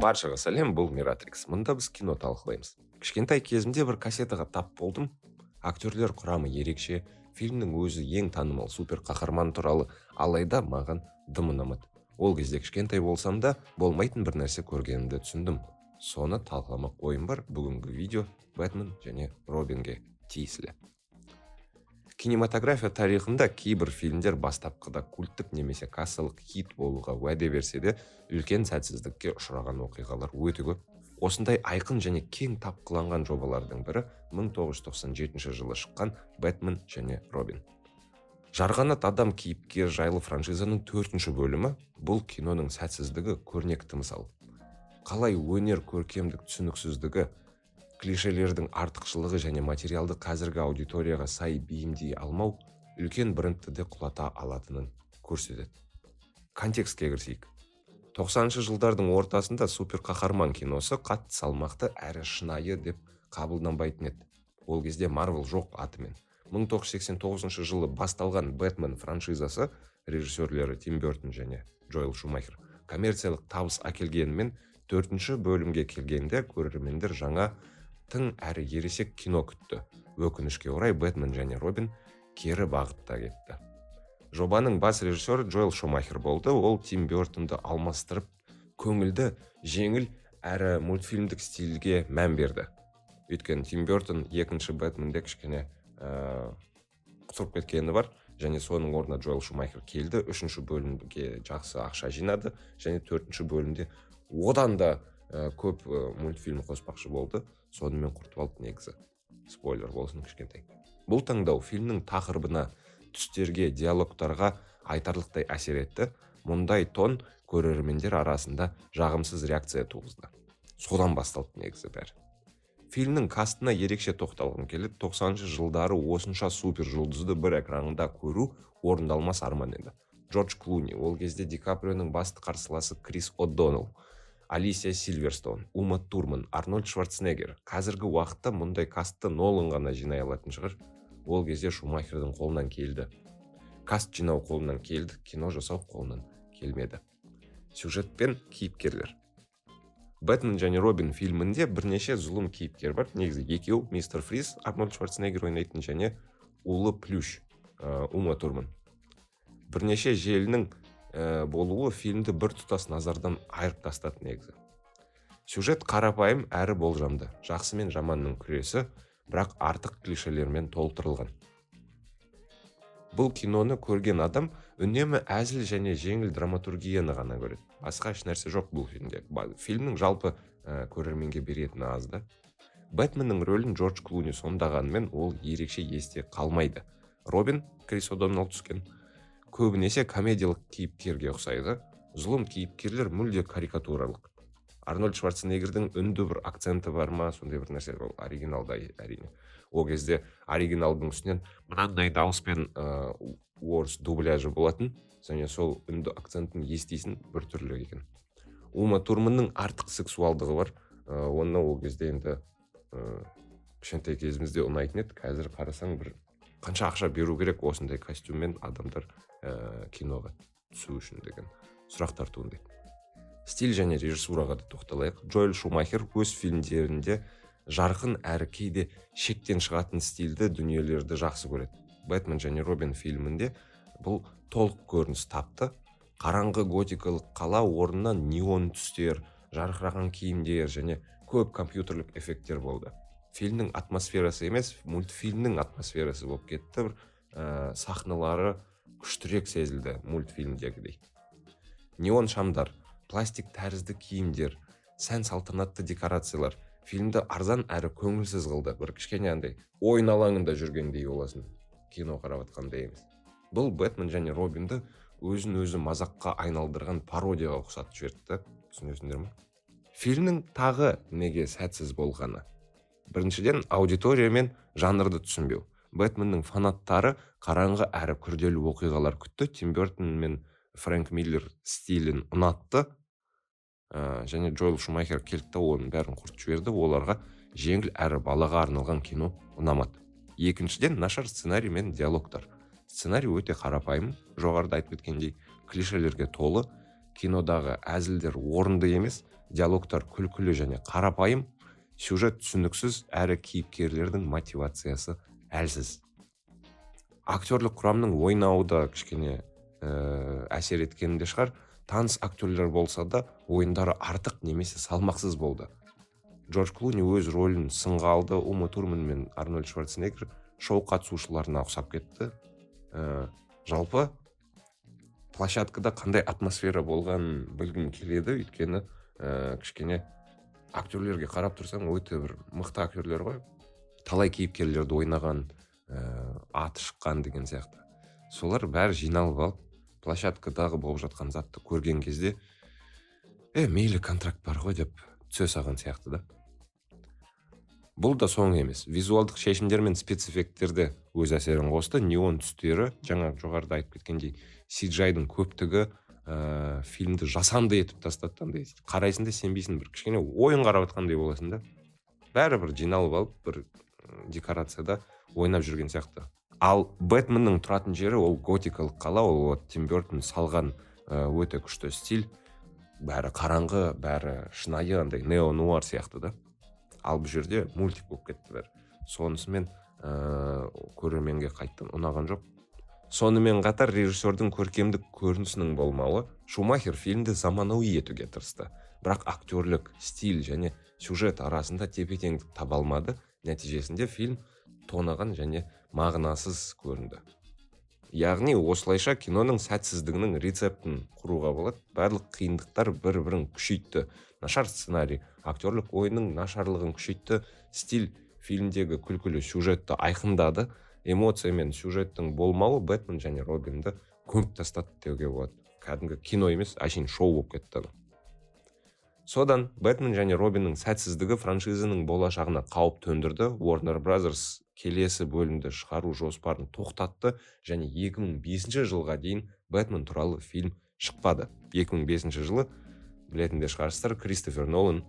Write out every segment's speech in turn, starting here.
Баршаға сәлем, бұл Миратрикс. Мұнда біз кино талқылаймыз. Кішкентай кезімде бір кассетаға тап болдым. Актерлер құрамы ерекше, фильмнің өзі ең танымал супер қаһарман туралы, алайда маған дым ұнамады. Ол кезде кішкентай болсам да, болмайтын бір нәрсе көргенімді түсіндім. Соны талқыламақ ойым бар. Бүгінгі видео Бэтмен және Робинге тиесілі. Кинематография тарихында кейбір фильмдер бастапқыда культтік немесе кассалық хит болуға уәде берсе де, үлкен сәтсіздікке ұшыраған оқиғалар өте көп. Осындай айқын және кең талқыланған жобалардың бірі 1997 жылы шыққан «Бэтмен және Робин». Жарғанат адам кейіпкер жайлы франшизаның төртінші бөлімі. Бұл киноның сәтсіздігі көрнекті мысал. Қалай өнер көркемдік түсініксіздігі, клишелердің артықшылығы және материалды қазіргі аудиторияға сай бейімдей алмау үлкен брендті де құлата алатынын көрсетеді. Контекстке кірісейік. 90-шы жылдардың ортасында суперқаһарман киносы қатты салмақты әрі шынайы деп қабылданбайтын еді. Ол кезде Марвел жоқ атымен. 1989 жылы басталған Бэтмен франшизасы, режиссерлері Тим Бертон және Джоэл Шумахер, коммерциялық табыс әкелгенімен, төртінші бөлімге келгенде көрермендер жаңа, тың әрі ересек кино күтті. Өкінішке орай, «Бэтмен және Робин» кері бағытта кетті. Жобаның бас режиссері Джоэл Шумахер болды. Ол Тим Бертонды алмастырып, көңілді, жеңіл әрі мультфильмдік стильге мән берді. Өйткені Тим Бертон екінші Бэтменде кішкене құтырып кеткені бар және соның орнына Джоэл Шумахер келді. Үшінші бөлімге жақсы ақша жинады және төртінші бөлімде одан да көп мультфильм қоспақшы болды, сонымен құртып алды негізі. Спойлер болсын кішкентай. Бұл таңдау фильмнің тақырыбына, түстерге, диалогтарға айтарлықтай әсер етті. Мұндай тон көрермендер арасында жағымсыз реакция туғызды. Содан басталды негізі бәрі. Фильмнің кастына ерекше тоқталғым келеді. 90 жылдары осынша супер жұлдызды бір экранда көру орындалмас арман еді. Джордж Клуни, ол кезде Ди Каприоның басты қарсыласы Крис О'Доннелл, Алисия Сильверстоун, Ума Турман, Арнольд Шварценеггер. Қазіргі уақытта мұндай кастты Нолан ғана жинай алатын шығар. Ол кезде Шумахердің қолынан келді. Каст жинау қолынан келді, кино жасау қолынан келмеді. Сюжет пен кейіпкерлер. «Бэтмен және Робин» фильмінде бірнеше зұлым кейіпкер бар. Негізі екеу: Мистер Фриз, Арнольд Шварценеггер ойнайтын, және Улы Плющ, Ума Турман. Бірнеше желінің болуы фильмді біртұтас назардан айырып тастады негізі. Сюжет қарапайым әрі болжамды: жақсы мен жаманның күресі, бірақ артық клишелермен толтырылған. Бұл киноны көрген адам үнемі әзіл және жеңіл драматургияны ғана көреді, басқа ешнәрсе жоқ бұл фильмде. Фильмнің жалпы көрерменге беретіні аз да. Бэтменнің рөлін Джордж Клуни сомдағанымен, ол ерекше есте қалмайды. Робин, Крис О'Доннелл түскен, көбінесе комедиялық кейіпкерге ұқсайды. Зұлым кейіпкерлер мүлде карикатуралық. Арнольд Шварценеггердің үнді бір акценті бар ма, сондай бір нәрсе. Ол оригиналда әрине. Ол кезде оригиналдың үстінен мынандай дауыспен орыс дубляжы болатын және сол үнді акцентін естисің, біртүрлі екен. Ума Турманның артық сексуалдығы бар. Оны ол кезде енді кішкентай кезімізде ұнайтын еді. Қазір қарасаң, бір қанша ақша беру керек осындай костюммен адамдар киноға түсу үшін деген сұрақтар туындайды. Стиль және режиссураға да тоқталайық. Джоэль Шумахер өз фильмдерінде жарқын әрі кейде шектен шығатын стильді дүниелерді жақсы көреді. «Бэтмен және Робин» фильмінде бұл толық көрініс тапты. Қараңғы готикалық қала орнына неон түстер, жарқыраған киімдер және көп компьютерлік эффекттер болды. Фильмнің атмосферасы емес, мультфильмнің атмосферасы болып кетті. Бір сахналары күштірек сезілді мультфильмдегідей. Неон шамдар, пластик тәрізді киімдер, сән салтанатты декорациялар фильмді арзан әрі көңілсіз қылды. Бір кішкене андай ойын алаңында жүргендей боласың, кино қарап жатқандай емес. Бұл «Бэтмен және Робинді» өзін өзі мазаққа айналдырған пародияға ұқсатып жіберді да, түсінесіңдер ма? Фильмнің тағы неге сәтсіз болғаны: біріншіден, аудитория мен жанрды түсінбеу. Бэтменнің фанаттары қараңғы әрі күрделі оқиғалар күтті, Тим Бертон мен Фрэнк Миллер стилін ұнатты және Джоэл Шумахер келді да, оның бәрін құртып жіберді. Оларға жеңіл әрі балаға арналған кино ұнамады. Екіншіден, нашар сценарий мен диалогтар. Сценарий өте қарапайым, жоғарыда айтып кеткендей, клишелерге толы. Кинодағы әзілдер орынды емес, диалогтар күлкілі және қарапайым, сюжет түсініксіз әрі кейіпкерлердің мотивациясы әлсіз. Актерлік құрамның ойнауы да кішкене әсер еткен де шығар. Таныс актерлер болса да, ойындары артық немесе салмақсыз болды. Джордж Клуни өз рөлін сынға алды. Ума Турман мен Арнольд Шварценеггер шоу қатысушыларына ұқсап кетті. Жалпы площадкада қандай атмосфера болғанын білгім келеді, өйткені кішкене актерлерге қарап тұрсаң, өте бір мықты актерлер ғой, талай кейіпкерлерді ойнаған, аты шыққан деген сияқты. Солар бәрі жиналып алып, площадкадағы болып жатқан затты көрген кезде: «Е, мейлі, контракт бар ғой», – деп түсе салған сияқты да. Бұл да соңы емес. Визуалдық шешімдер мен спецэффекттер де өз әсерін қосты. Неон түстері, жаңа жоғарыда айтып кеткендей, CGI-дың көптігі фильмді жасанды етіп тастады. Андай қарайсың да, сенбейсің, бір кішкене ойын қарап жатқандай боласың да. Бәрі бір жиналып алып, бір декорацияда ойнап жүрген сияқты. Ал Бэтменнің тұратын жері ол готикалық қала, ол вот Тим Бертон салған өте күшті стиль. Бәрі қараңғы, бәрі шынайы, андай нео нуар сияқты да. Ал бұл жерде мультик болып кетті бәрі. Сонысымен көрерменге қайттан ұнаған жоқ. Сонымен қатар режиссердің көркемдік көрінісінің болмауы. Шумахер фильмді заманауи етуге тырысты, бірақ актерлік стиль және сюжет арасында тепе теңдік таба алмады. Нәтижесінде фильм тонаған және мағынасыз көрінді. Яғни осылайша киноның сәтсіздігінің рецептін құруға болады. Барлық қиындықтар бір бірін күшейтті. Нашар сценарий актерлік ойынның нашарлығын күшейтті, стиль фильмдегі күлкілі сюжетті айқындады, эмоция мен сюжеттің болмауы «Бэтмен және Робинді» көміп тастады деуге болады. Кәдімгі кино емес, әшейін шоу болып кетті анау. Содан «Бэтмен және Робиннің» сәтсіздігі франшизаның болашағына қауіп төндірді. Warner Brothers келесі бөлімді шығару жоспарын тоқтатты және 2005 жылға дейін Бэтмен туралы фильм шықпады. 2005 жылы, білетін де шығарсыздар, Кристофер Нолан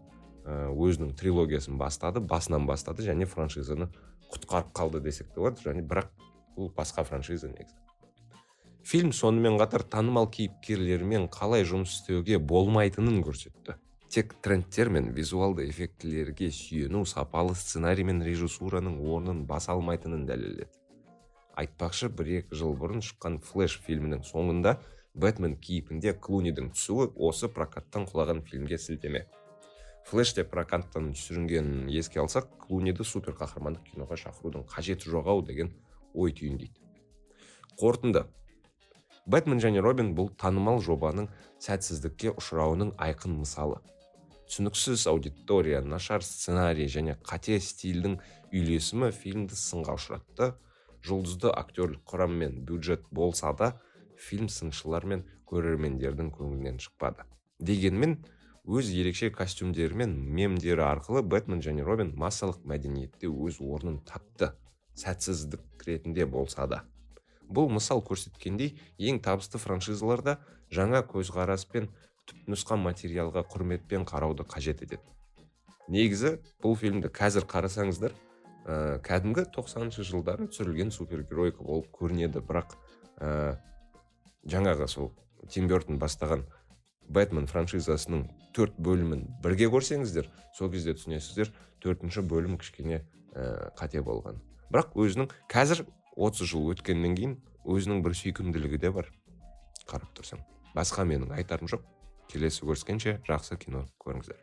өзінің трилогиясын бастады, басынан бастады және франшизаны құтқарып қалды десек те болады. Және бірақ бұл басқа франшиза негізі. Фильм сонымен қатар танымал кейіпкерлермен қалай жұмыс істеуге болмайтынын көрсетті. Тек трендтер мен визуалды эффектілерге сүйену сапалы сценарий мен режиссураның орнын баса алмайтынын дәлелдеді. Айтпақшы, бір екі жыл бұрын шыққан «Флэш» фильмінің соңында Бэтмен кейпінде Клунидің түсуі осы прокаттан құлаған фильмге сілтеме. «Флэш» те прокаттан түсірінгенін еске алсақ, Клуниді супер қаһармандық киноға шақырудың қажеті жоқ ау деген ой түйіндейді. Қорытынды: «Бэтмен және Робин» – бұл танымал жобаның сәтсіздікке ұшырауының айқын мысалы. Түсініксіз аудитория, нашар сценарий және қате стильдің үйлесімі фильмді сынға ұшыратты. Жұлдызды актерлік құрам мен бюджет болса да, фильм сыншылар мен көрермендердің көңілінен шықпады. Дегенмен өз ерекше костюмдері мен мемдері арқылы «Бэтмен және Робин» массалық мәдениетте өз орнын тапты, сәтсіздік ретінде болса да. Бұл мысал көрсеткендей, ең табысты франшизаларда жаңа көзқарас пен түпнұсқа материалға құрметпен қарауды қажет етеді. Негізі бұл фильмді қазір қарасаңыздар, кәдімгі 90-шы жылдары түсірілген супергеройка болып көрінеді. Бірақ жаңағы сол Тим Бертон бастаған «Бэтмен» франшизасының төрт бөлімін бірге көрсеңіздер, сол кезде түсінесіздер, төртінші бөлім кішкене қате болған. Бірақ өзінің қазір 30 жыл өткеннен кейін өзінің бір сүйкімділігі де бар қарап тұрсаң. Басқа менің айтарым жоқ. Келесі көріскенше, жақсы кино көріңіздер.